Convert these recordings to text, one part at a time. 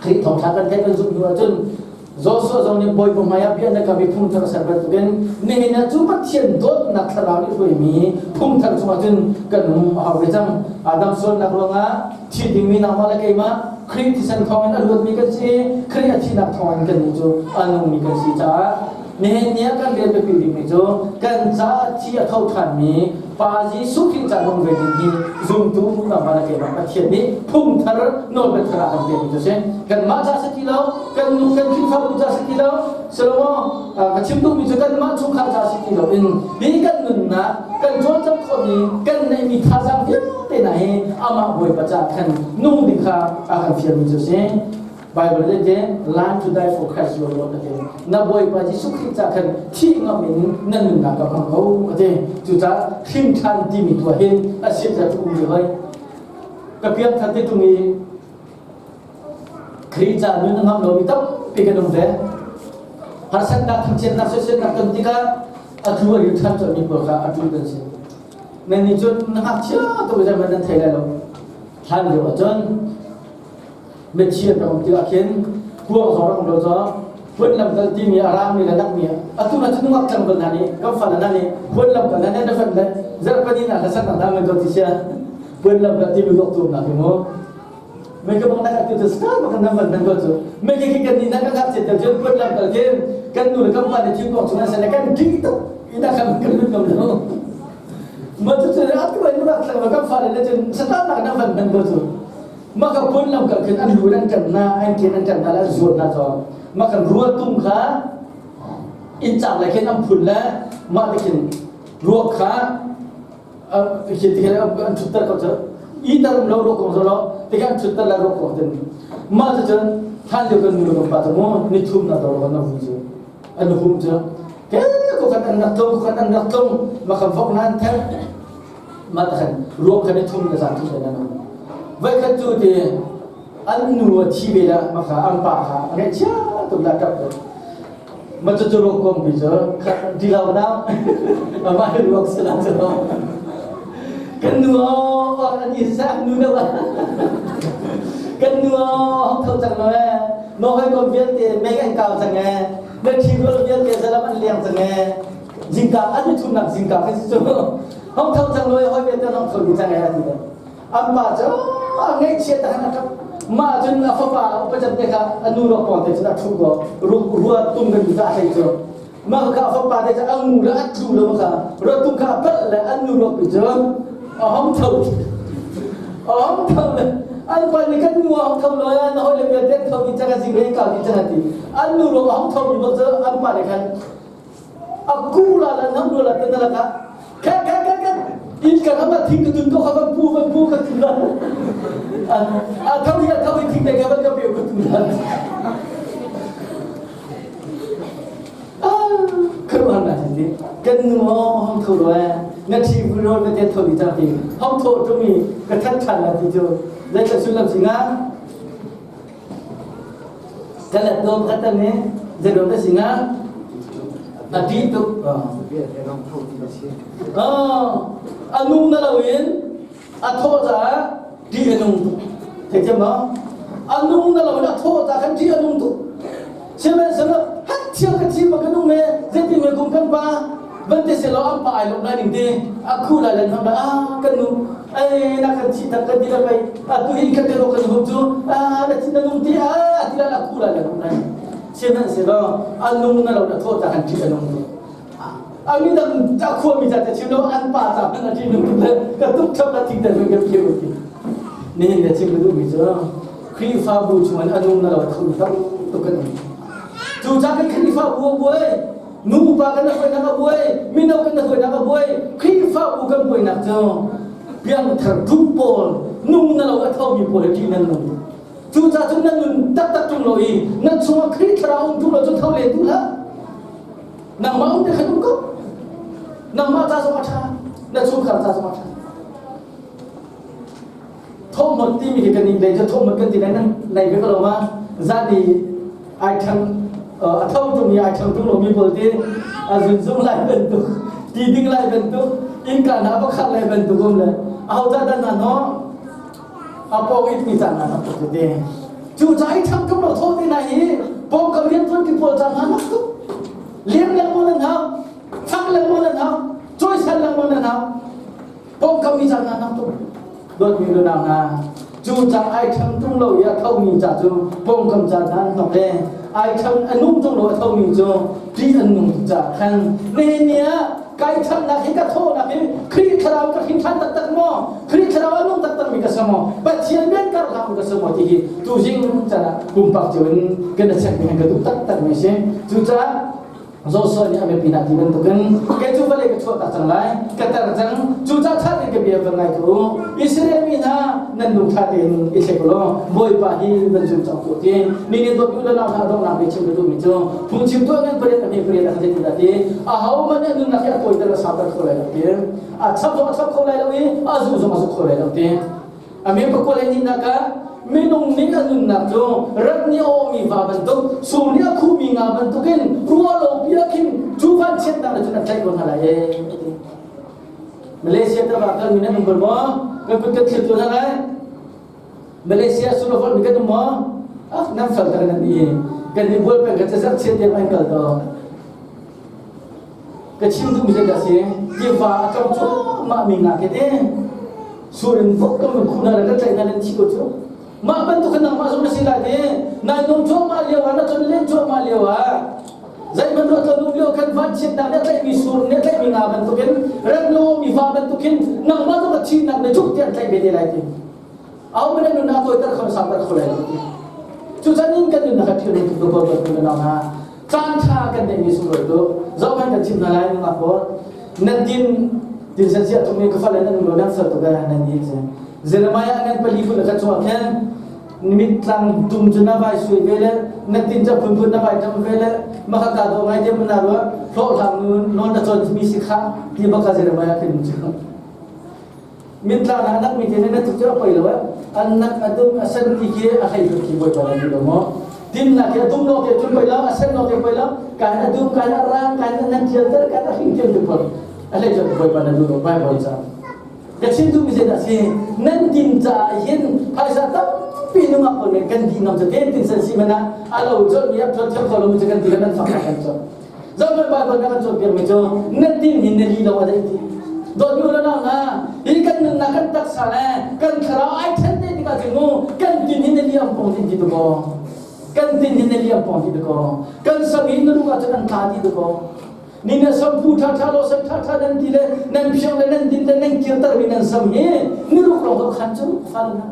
Khrih thawngṭha kan theih kan zumh hnu ahcun Joshua zong nih Bawipa hmaiah bia na kam i phungthar a ser bantukin nihin ah cu Pathian dawtnak thlarau nih hruaimi phungthar chungah cun kan um a hau ve cang. Adam sualnak ruangah thi dingmi nangmah le keimah Khrih thisen thawngin a luatmi kan si i Khrih a thihnak thawngin kannih cu a nungmi kan si caah nihin ni ah kan rian biapi bikmi cu kan caah thi a tho ṭhanmi Pa Jesuh Khrih ca nung ve ding hi zumtu nangmah le keimah Pathian nih phungthar nawlbia thar ah kan pekmi cu si. Kanmah ca si ti lo, kan nu kan Khrihfabu ca si ti lo, Salomo ka chim duhmi cu kanmah chungkhar ca si ti lo in hi kan nunnak kan cawlcangh khawhmi kan neihmi thazaang vialte hna hi amah Bawipa ca khan nung ding kha a kan fialmi cu si. Bible le te learn to die for Christ your Lord ati. Na Bawipa Jesuh Khrih ca khan thi ngam in na nunnak ka hmang ko ati. Cucaah hrim ṭhan timi tuah hin a siat le um ve hoi. Ka piang that te tung i Khrih ca nun a ngam lomi tampi kan um ve. Harsatnak, thangchiatnak, soiselnak ton tikah a tlu a ri ṭhan colhmi pawl kha a tu kan si. Nan nih cun na ngakchia tuk zeihmanh nan thei lai lo. Hlan lio ahcun mithi an rak um tikah khin kuang zong rak um lo caw puan lam kal timi a rangmi le nakmi atu na cu nungak tlangval hna nih kan fale hna nih puan lam kal hna na fan le zarhpani na hlasak na men ko ti sia puan lam kal timi dok tu na ki mu me ka bang nak tu tu star ma kan nam van ko cu me ki kan ni na kan hak chet cun puan lam kal khin kan nu le kan pa le thil kong chung an kan di tuk ina kan kan lut ngam lo ma cu cu atu ai nungak tlangval kan fale le cun satan nak na van men ko cu Maka pun lam kal khin an lu an ṭan hna, an kin an ṭan hna le an zuat hna cu. Maka rual tum kha inn cang le khin an phun le mah te khin ruak kha khin ti khin an ṭhutter ko cu. I tar um lo ruak kong zo lo ti khin an ṭhutter le ruak kong tin. Mah cu cun hlan lio kan nu le kan pa cu mu ni thum na do kan na vui cu an hum cu ke ko kan an rak tlung ko kan an rak tlung maka vok na an ther mah khan ruak khan i thum na zan thum le nan um voi khat cu ti an nu a thi ve la ma kha an pa kha a ngaihchia tuk la tap tuk ma cu cu ruak kong bi cu di lo na ama ruak sala cu kan nu o an i sa nu na wa kan nu o hong tho cang lo e no hoi kom vialte mei an kau cang e na thi rual vialte zalam an liang cang e Zingka an i thumnak zingka kha si cu hong tho cang lawi hoi ve te hong tho ni cang ai ti an pa cu a ngaihchia ta han a ṭap mah cun a fapa upa cem te kha a nu ro pawng te cun a ṭhu ko rua tum kan ka hlei cu mah kha a fapa te cu a ngu le a tlu lo kha rua tum kha a palh le an nu ro pi cu a hong tho a hong tho le an pa nih kan nu a hong tho lo na hoi le vialte tho ni cang a zing le ka ni cang a ti an nu ro a hong tho mi bak cu an pa le khan a ku la la nam la te na la ka kha kha kha kha in ka ama thing ka tun ko kha van pu van pu ka tun la a thau hi a thau hi thing te ka van ka pe ka tun la kharuan na ti kan nu o hong tho ro na thi bu ro na te tho ni ta ti hong tho tu mi ka that than la ti chu le ta sullam singa Ka let dawm kha tan i zeidawm na si hnga? A ṭih tuk. A nu na loin a thawh caah ṭih a nung tuk. Theithiam maw? A nung na loin a thawh caah khan ṭih a nung tuk. Sihmanhsehlaw hat thiam ka thiam ka nung me zeitin me kum kan pa van te selaw an pa ai lawm lai ning ti a khu lai len ham la ah kan nu ai na kan thi tak kan ti la pei atu hin kan te ro kan hum cu ah na thi na nung ti ah ti la la khu lai len ham lai sihmanhsehlaw a nung na lo na thaw ta kan thi a nung tu ami dang ta khua mi ta te chim lo an pa ta man a thi nung tu le ka tuk thap la thing te kan phiu ti nihin na chim duh mi cu Khrihfabu chung in a nung na lo tho tam tuk kan um cu ca kan Khrihfabu a buai nupa kan hruainak a buai mino kan hruainak a buai Khrihfabu kan buainak cu piangthar duh pawl nung na lo a thomi pawl hi ṭih nan nung cucaah cun nan nun taktak ṭung lo i nan chungah Khrih thlarau um ṭung lo cu tho len duh hlah nangmah um te khan um ko nangmah ca zong a ṭha na chungkhar ca zong a ṭha thawhmot timi hi kan in lei cu thawhmot kan ti lai nan nei ve ko lo ma zan i ai ṭhang a tho ṭung i ai ṭhang ṭung lomi pawl ti a zunzung lai bantuk ti ding lai bantuk innka hna va khat lai bantuk um le aho ca dan hna no a pawng it mi caan hna tuk te. Cu ca i ṭhang ṭung lo thaw te na hi pawngkam rianṭuan ti pawl ca hna nak tuk. Lem lengmang nan hau, fak lengmang nan hau, cawisan lengmang nan hau. Pawngkam mi ca hna nak tuk. Dawtmi nunau hna, cu ca ai ṭhang ṭung lo i a thomi ca cu pawngkam ca hna an hnok le ai ṭhang a nung ṭung lo a thomi cu ṭih an nung ca khan nihin ni ah kai ṭhannak hi ka thawhnak hi Khrih thlarau ka hrin ṭhan taktak maw Khrih thlarau a nung taktak mi ka si maw Pathian men kar hlang ka si maw ti hi tuzing caan ah pumpak cio in kan i check mi ka duh taktak mi si cucaah Joshua nih a biapi hna ti bantukin kei cu vawlei ka chuahtak cang lai ka tar cang cucaah ṭha tein ka bia van ngai ko u Israel mi hna nan lung ṭha tein i thlek u law Bawipa hi van zum cang tuah ti mi nih dawt u le nau hna donghnak bia chim ka duhmi cu phungchim tuah ngan pariat a hme pariat a kan ti ti aho hmanh nih a nunnak hi a tawiter a sauter kho lai lo ti a chap zong a chap kho lai lo i a zu zong a zu kho lai lo ti a men pakua le hnihnak ah minung nih a nunnak cu rat nih a awhmi va bantuk sur nih a khuhmi nga bantukin ruah lo pi ah khin cu vanchiatnak nih cun an tlaih ko hna lai ee ti Malaysia ta va kal mi nan um bal maw kan kut kan thil tu hna lai Malaysia sulafol mi kan um maw ah nan fal tak nan i kan i bual peng ka cazar chiat tiang an kal to Ka chim duhmi zeidah a si? Tiva a tlong cuahmah mi nga khi te sur in vok kan vun khuh hna le kan tlaih hna le thi ko cu. Mah bantuk khan nangmah zong na si lai ti. Nai nom cuahmah lio ah na chon len cuahmah lio ah zeihmanh ruah tlo lio khan vanchiatnak nih a tlaihmi sur nih a tlaihmi nga bantukin remlo mi va bantukin nangmah zong a thihnak nih cuk tiah an tlaih ve te lai ti. Au mana nun a tawiter kho sauter kho lai lo ti. Cucan in kan nunnak a thil tuk ko ko ko na ha. Caan ṭha kan neihmi sunglawi tuk. Zohhmanh kan chim hna lai nungak pawl. Nan din din san sia tuk mi ka fale nan um lo nan sal tuk eh nan ni che. Jeremiah ngan pali phun ka chungah khan mitlang tum cu na vai sui ve le na tin ca phunphun na vai tam ve le maka ka do ngai te mana ruwa hlawh hlang nun non na chon mi si kha ti baka Jeremiah khin cu. Mintlang ah anak mi te na tuk cu a poi lo eh. An nak a dum a sen ti khi a hlei tuk khi bawipa na duh lo maw? Timnak hi a dum lo te cun poi lo, a sen lo te poi lo, kai a dum, kai a rang, kai a nan tial ter, kai a hring tial te poi. A hlei cun bawipa na duh lo Bible ca. Ka chim duhmi zeidah si? Nan din caah hin phaisa tampi nungak pawl nih kan di ngam cu ten tin san si mana a lo colh mi a ṭhuat thiam kho lo mi cu kan ti kan fak kan cawk. Zohhmanh Baibal na kan cawnpiakmi cu na tin hin na li lo a dei ti. Dawtmi u le nau hna, hi kan nunnak kan taksa le kan thlarau ai ṭhen te tikah cun mu kan tin hin na liam pong ti ti dakaw. Kan tin hin na liam pong ti dakaw. Kan sam hi na lung ah cun an tla ti dakaw. Ni na sam pu ṭha ṭha lo sam ṭha ṭha nan ti le nan phiang le nan din le nan kirtermi nan sam hi ni ruk lawng khan cu fal na.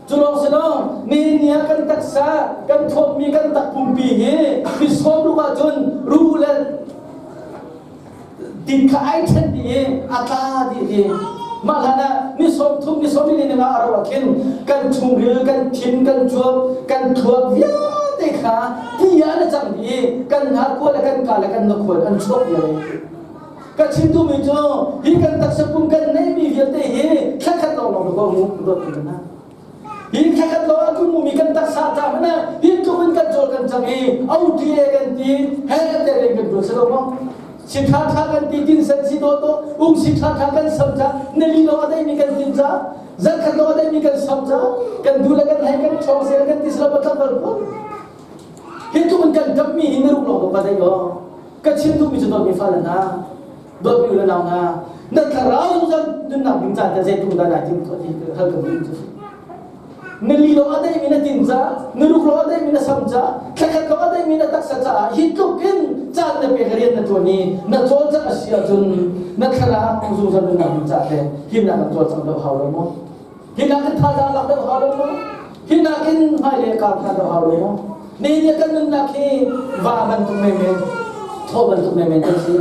Cu lawng si lo, nihin ni ah kan taksa, kan thuammi kan takpumpi hi mi sawm ruk ahcun ruh le tit kha ai ṭhen dih i a tla dih hi. Mah hlan ah ni sawm thum, ni sawm li nga a ro ah khin kan chungril, kan thin, kan cuap, kan thluak vialte kha ti ah an cang dih i kan hnakua le kan ka le kan nakhual an chuak vial. Ka chim duhmi cu hi kan taksa pum kan neihmi vialte hi thlakhat lawnglawng ko mu dawt na. Hi thlakhat lawng ah kan hmuhmi kan taksa ta hmanh ah hi tluk in kan cawl kan cang i OTA kan ti he te ring kan tuan si lo maw? Si tha tha kan ti tin sen si do to ung si tha tha kan sam ca nali lawng a deimi kan tin ca zarkhat lawng a deimi kan sam ca kan du le kan hei kan ṭhawng se kan ti silo patla bal ko hi tluk in kan dammi hi na ruk lawng ko ka dei lo Ka chim duhmi cu dawtmi fale hna, dawtmi u le nau hna, na thlarau zungzal nunnak ding caan te zeitluk dah nai tim tuah ti hal ka duh cu. Na li lawng a deimi na tin ca, na ruk lawng a deimi na sam ca, thlakhat lawng a deimi na taksa caah hi tluk in caan na pek rian na tuan i na cawlcangh a si ahcun na thlarau zungzal nunnak ding caah te himnak kan cawlcangh deuh hau lo maw? Hi nakin thazaang lak deuh hau lo maw? Hi nakin hmailei kar hna deuh hau lo maw? Nihin ni kan nunnak hi va bantuk menmen, thaw bantuk menmen kan si.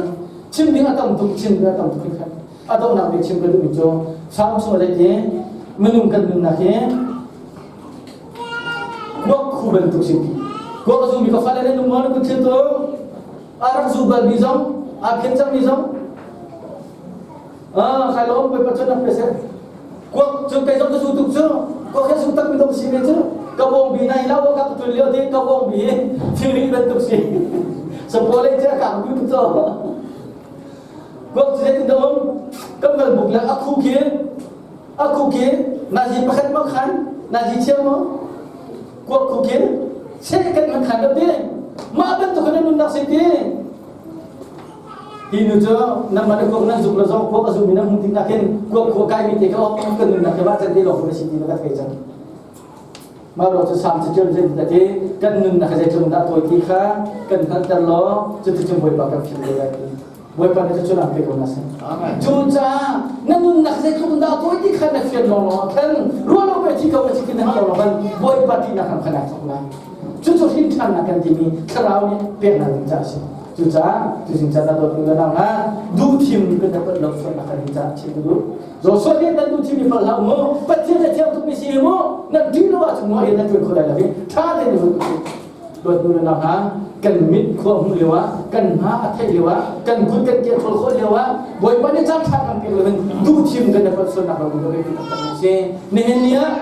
Chim ding a tam tuk, chim ding a tam tuk khan. A donghnak bik chim ka duhmi cu Salm chung le hi minung kan nunnak hi kuak khu bantuk si ti. Kuak a zumi ka fale le nung maw na kut thil tu a rak zu bal mi zong a phen cang mi zong Ah, khai lawm bawipa cu nak pe seh. Kuak cu kei zong ka zu tuk cu. Kuak he zu tak mi dong si ve cu. Ka bawng bi nai la ka tul lio ti ka bawng bi thilri bantuk si. Sapole che ka tu tuk cu. Kuak cu zeitin dah um? Kan mal buk le a khu khi a khu khi nazi pakhat ma khan. Na ji thiam maw? Kuak khu khin seh kan man khan lo ti. Mah bantuk in nunnak si ti. Hi nu cu nan man kuak nan zuk le zong kuak a zumi nan hung tik nakin kuak khu kai mi te ka kan nunnak ke mah can te lawng si ti na ka thei cang. Mah ro cu sam cu zei ti ti kan nunnak zeitluk dah tawi ti kha kan hngalhter law cuticun Bawipa kan philh ve lai ti. Bawipa nih cucu nang pe ko na si. Cucaah na nunnak zeitluk dah tawi ti kha na fian lawng lawng ah khan ruah lo pe thi ko na si ti na hngalh lawng khan Bawipa ṭihnak ram kha naa thawk lai. Cucu hrin ṭhannak kan timi thlarau nih peknak ding caah a si. Cucaah tuzing caan ah dawtmi le nau hna duhthim kan dapat lo sualnak kan ding caah chim ka duh. Joshua nih nan duhthim i fal hlah mu Pathian na thiang tukmi si mu nan ṭih lo ahcun mu rian nan ṭuan kho lai lo hi ṭha tein i ruat usih. Dawtnu le nau hna kan mit khua hmuh lio ah kan hma a theih lio ah kan kut kan ke ṭhawl khawh lio ah Bawipa nih caan ṭha kan pek lo in duhthim kan dapat sualnak lo ding ka biapi taktak mi si. Nihin ni ah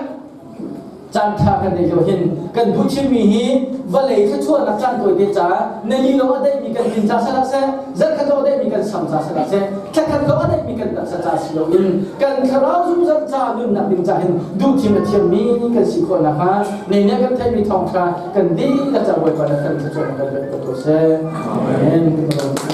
caan ṭha kan neih lio hin kan duh chimmi hi vawlei thluachuahnak caan tawite caah nali lo a daihmi kan tin ca salah seh zarkhat lo a daihmi kan sam ca salah seh thlakhat lo a daihmi kan taksa ca si loin kan thlarau zungzal ca nunnak ding ca hin duhthim a thiammi kan si khawh nakhnga nei kan theihmi thawngṭha kan dihlak ca Bawipa na kan thluachuahnak kan pek ko seh. Amen.